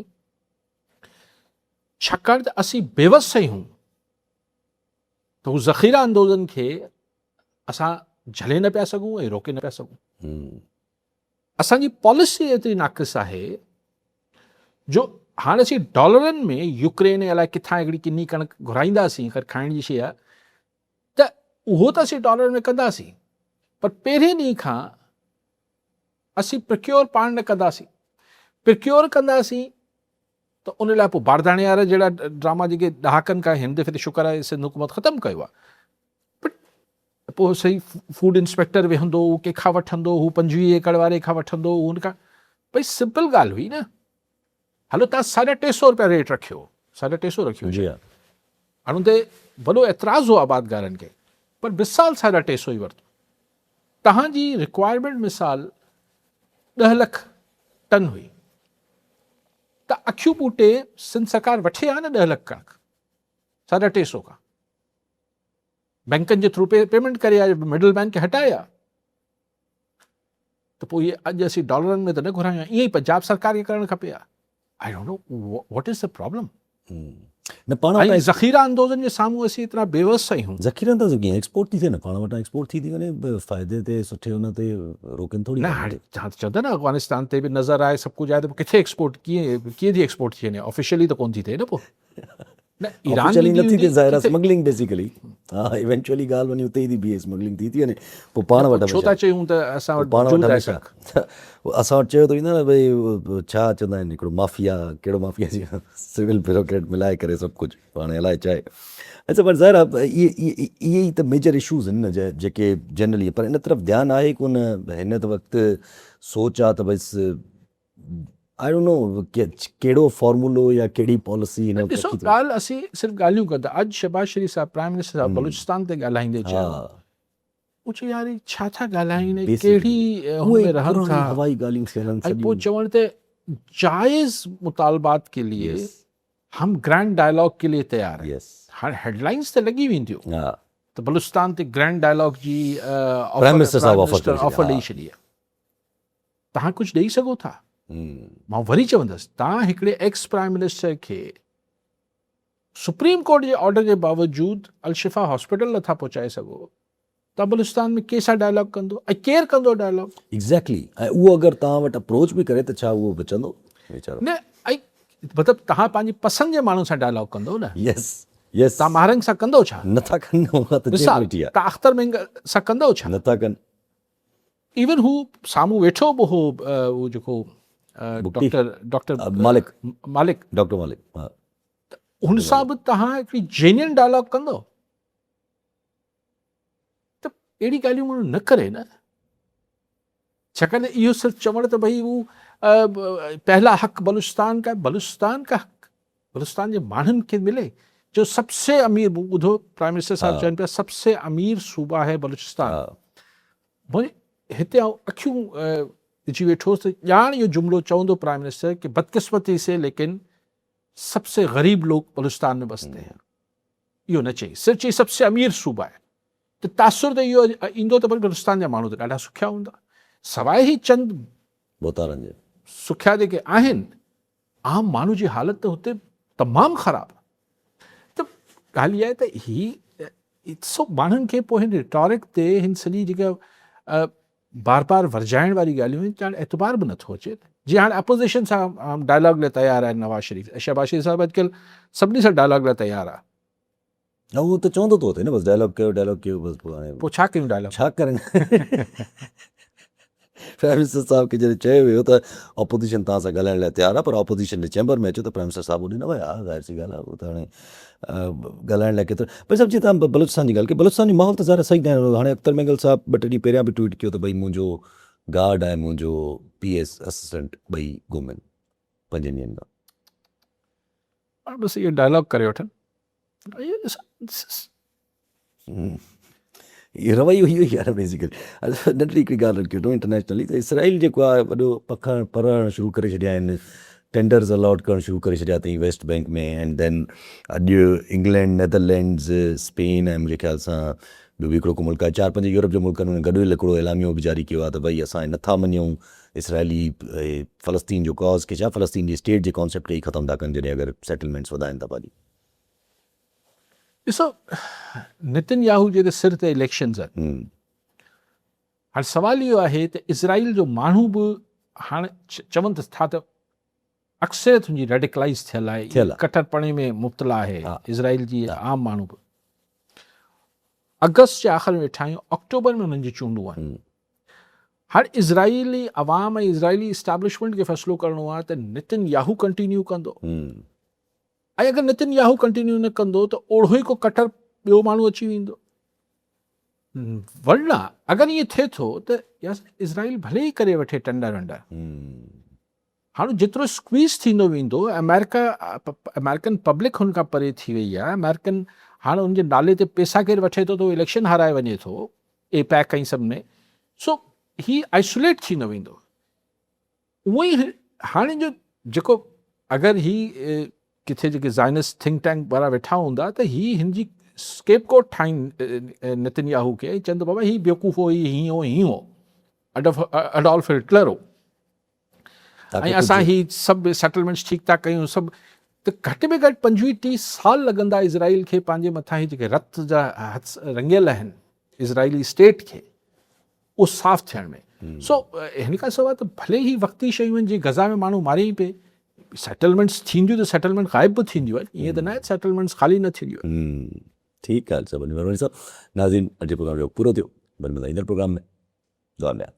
ڇاڪاڻ ته اسين بيوس آهيون ته هو ذخيره اندوزن کي اسان جهلي نه پيا سگهون ۽ روڪي نه پيا سگهون. اسان جي پاليسي ايتري ناقص آهي جو هاڻ اسين ڊالرن ۾ يوڪرين ۽ الائي ڪٿان هڪڙي ڪني ڪڻڪ گهرائينداسين خير کائڻ جي شيء آهي ته اهو ته اسين ڊالرن ۾ ڪنداسين پر پهرين ڏينهن کان اسين پرڪيور پاڻ نه ڪنداسين پرڪيور ڪنداسين ته ان لاء پوء بارداڻي وارا جهڙا ڊراما جيڪي ڏهاڪن کان هن دفعي ته شڪر آهي سنڌ حڪومت ختم ڪيو آهي پوء صحيح فوڊ انسپيڪٽر ويهندو هو ڪنهن کان وٺندو هو 25 ايڪڙ واري کان وٺندو هو ان کان ڀئي سمپل ڳالهه هئي نه هلو تان ساڍا ٽي سو روپيا ريٽ رکيو ساڍا ٽي سو رکيو جي هاڻ ان تي وڏو اعتراض هو آبادگارن کي پر مثال ساڍا ٽي سو ئي ورتو تهان جي رڪوائرمينٽ مثال 10 لک ٽن هئي ته اکيون ٻوٽي سنڌ سرڪار وٺي ها نه 10 لک ڪڻڪ ساڍا ٽي سو کان بئنڪن جي ٿرو پيمينٽ ڪري ها مڊل مين کي هٽائي ها ته پوء اڄ اسين ڊالرن ۾ ته نه گهرايون ائين ئي پنجاب سرڪار کي ڪرڻ کپي ها I don't know what is the problem نه پاڻ وٽان ذخيره اندوزن جي سامهون اسين ايترا بيوس آهيون. ذخيره اندوز ڪيئن ايڪسپورٽ ٿي ٿئي نه پاڻ وٽان ايڪسپورٽ ٿي ٿي وڃي فائدي تي سٺي ان تي روڪين ٿوري نه هاڻي تهان ته چوندا نه افغانستان تي به نظر آهي سڀ ڪجهه آهي ته پوء ڪٿي ايڪسپورٽ ڪيئن ڪيئن ٿي ايڪسپورٽ ٿي وڃي آفيشلي ته ڪون ٿي ٿئي نه پوء نه ايران آفيشلي نٿي ٿئي ظاهر آهي سمگلنگ بيسيڪلي ها ايونچوئلي ڳالهه وڃي اتي ئي ٿي بيهي سمگلنگ ٿي ٿي وڃي پوء پاڻ وٽ ڇو ٿا چيون ته اسان وٽ پاڻ وٽ هميشه اسان وٽ چيو ته ويندو نه ڀئي ڇا چوندا آهن هڪڙو مافيا ڪهڙو مافيا جي سول بيوروڪريٽ ملائي ڪري سڀ ڪجهه پاڻ الائي ڇا آهي اچھا پر ظاهر آهي اهي اهي ئي ته ميجر اشوز آهن نه جيڪي جنرلي پر ان طرف ڌيان آهي ڪونه هن وقت سوچ آهي ته بس I don't know ڪهڙو فارمولو يا ڪهڙي پاليسي هن ڏسو ڳالهه اسين صرف ڳالهيون ڪندا اڄ شهباز شريف صاحب پرائم منسٽر صاحب بلوچستان تي ڳالهائيندي چيو هو چيو يار هي ڇا ٿا ڳالهائين ڪهڙي هن ۾ رهن ٿا هوائي ڳالهيون ٿيل ۽ پوء چوڻ ته جائز مطالبات ڪي ليي هم گرينڊ ڊائلاگ ڪي ليي تيار هين هاڻي هيڊلائنز ته لڳي وينديون ته بلوچستان تي گرينڊ ڊائلاگ جي پرائم منسٽر صاحب آفر ڏئي ڇڏي آهي توهان ڪجهه ڏئي سگهو ٿا؟ مان وري چوندس توهان هڪڙي ايڪس پرائم منسٽر کي سپريم ڪورٽ جي آرڊر جي باوجود الشفا هاسپيٽل نٿا پهچائي سگهو ته بلوچستان ۾ ڪنهن سان ڊائلاگ ڪندو ۽ ڪير ڪندو ڊائلاگ؟ ايگزيڪٽلي ۽ اهو اگر توهان وٽ اپروچ به ڪري ته ڇا اهو بچندو ويچارو؟ نه ۽ مطلب توهان پنهنجي پسند جي ماڻهن سان ڊائلاگ ڪندو نه. Yes yes. توهان ماهرنگ سان ڪندو ڇا؟ نٿا ڪن اها ته مثال توهان اختر مينگل سان ڪندو ڇا؟ نٿا ڪن. ايون هو سامهون ويٺو به هو اهو جيڪو ڊاڪٽر ڊاڪٽر مالڪ مالڪ ڊاڪٽر مالڪ ها ته هن سان به توهان هڪڙي جينين ڊائلاگ ڪندو ته اهڙي ڳالهيون ماڻهو نه ڪري نه ڇاڪاڻ ته اهو صرف چوڻ ته ڀئي هو پهلا حق بلوچستان کا بلوچستان کا حق بلوچستان جي ماڻهن کي ملي جو سب سي امير مون ٻڌو پرائم منسٽر صاحب چون پيا سب سي امير صوبا هي بلوچستان هتي آئون اکيون وجهي ويٺو هوس ته ڄاڻ اهو جملو چوندو پرائم منسٽر ڪي بدقسمتي سي ليڪن سب سي غريب لوگ بلوچستان ۾ بستي هين اهو نه چئي صرف چئي سب سي امير صوبا هي ته تاثر ته اهو ايندو ته بلوچستان جا ماڻهو ته ڏاڍا سکيا هوندا سواء هي چند ڀوتارن جي سکيا جيڪي آهن عام ماڻهو جي حالت ته هتي تمام خراب آهي ته ڳالهه اها آهي ته هي سو ماڻهن کي پوء هن ريٽارڪ تي هن سڄي جيڪا بار بار ورجائڻ واري ڳالهيون آهن هاڻي اعتبار به نٿو اچي جي هاڻي اپوزيشن سان ڊائلاگ لاء تيار آهن نواز شريف شهباز شريف صاحب اڄڪلهه سڀني سان ڊائلاگ لاء تيار آهي. نه اهو ته چوندو ٿو اٿي نه بس ڊائلاگ ڪيو ڊائلاگ ڪيو بس پوء هاڻي پوء ڇا ڪيون ڊائلاگ ڇا ڪرن پرائم منسٽر صاحب کي جڏهن چيو ويو ته اپوزيشن توهان سان ڳالهائڻ لاء تيار آهي پر اپوزيشن جي چيمبر ۾ اچو ته پرائم منسٽر صاحب اوڏي نه ويا ظاهر سي ڳالهه آهي اهو ته هاڻي ڳالهائڻ لاء ڪيترو پر صاحب جي توهان بلوچستان جي ڳالهه ڪئي بلوچستان جو ماحول ته ظاهر صحيح ناهي هاڻي اختر مينگل صاحب ٻه ٽي ڏينهن پهريان به ٽوئيٽ ڪيو ته ڀئي منهنجو گارڊ ۽ منهنجو پي ايس اسسٽنٽ ٻئي گم آهن پنجن ڏينهن کان. بس اهو ڊائلاگ ڪري وٺن. اهو رويو اهو ئي آهي بيسيڪلي. ننڍڙي هڪڙي ڳالهه رکيو اٿئون انٽرنيشنلي ته اسرائيل جيڪو آهي وڏو پکڻ پرڻ شروع ڪري ڇڏيا آهن ٽينڊرز الاٽ ڪرڻ شروع ڪري ڇڏيا اٿئي ويسٽ بينڪ ۾ اينڊ then اڄ انگلينڊ نيدرلينڊز اسپين ۽ منهنجي خيال سان ٻيو به هڪڙو ڪو ملڪ آهي چار پنج يورپ جي ملڪن انهن گڏيل هڪڙو اعلاميو به جاري ڪيو آهي ته ڀئي اسان نٿا مڃون اسرائيلي فلسطين جو ڪاز کي ڇا فلسطين جي اسٽيٽ جي ڪانسيپٽ کي ئي ختم ٿا ڪن جڏهن اگر سيٽلمينٽس وڌائن ٿا پنهنجي. ڏسو نتن ياهو جي ته سر تي اليڪشنز آهن هاڻي سوال اهو آهي ته اسرائيل جو ماڻهو به هاڻ چون ته ٿا ته اڪثريت هن جي ريڊيڪلائز ٿيل آهي ڪٽرپڻي ۾ مبتلا آهي اسرائيل جي عام ماڻهو به اگست جي آخر ۾ ويٺا آهيون آڪٽوبر ۾ انهن جي چونڊون آهن هاڻ اسرائيلي عوام ۽ اسرائيلي اسٽيبلشمينٽ کي فيصلو ڪرڻو آهي ته نتن ياهو ڪنٽينيو ڪندو ۽ اگر نتن ياهو ڪنٽينيو نه ڪندو ته اوڙهو ئي ڪو ڪٽر ٻيو ماڻهو اچي ويندو ورنه اگر ائين ٿئي ٿو ته اسرائيل ڀلي ئي ڪري وٺي ٽنڊر ونڊر هاڻ جيترو اسڪويز ٿيندو ويندو آمريڪا آمريڪن پبلڪ هن کان پري ٿي وئي آهي آمريڪن هاڻ ان جي نالي تي پيسا ڪير وٺي ٿو ته هو اليڪشن هارائي وڃي ٿو اي پيڪ ۽ سڀ ۾ سو هي آئسوليٽ ٿيندو ويندو اونئن ئي هاڻي جو جيڪو اگر هي ڪٿي جيڪي زائنسٽ ٿنڪ ٽينڪ وارا ويٺا هوندا ته هي هن جي اسڪيپ ڪوٽ ٺاهين نتن ياهو کي ۽ چون ته بابا هي بيوقوف هو هي هيئن هو هيئن هو اڊولف هٽلر هو ۽ اسان هي سڀ سيٽلمينٽس ٺيڪ ٿا ڪيون سڀ ته گهٽ ۾ گهٽ 25 30 سال لڳندا اسرائيل کي پنهنجي مٿان هي جيڪي رت جا هٿ رنگيل آهن اسرائيلي اسٽيٽ کي اهو صاف ٿيڻ ۾ سو هن کان سواء ته ڀلي هي وقتي شيون آهن جي غزا ۾ ماڻهو ماري ئي پئي سيٽلمينٽس ٿينديون ته سيٽلمينٽ غائب به ٿينديون آهن ائين ته نه آهي سيٽلمينٽس خالي نه ٿينديون آهن. ٺيڪ آهي سڀني مهرباني صاحب ناظرين اڄ جو پروگرام جو پورو ٿيو وري ملندا ايندڙ پروگرام ۾ دعا ۾ ياد.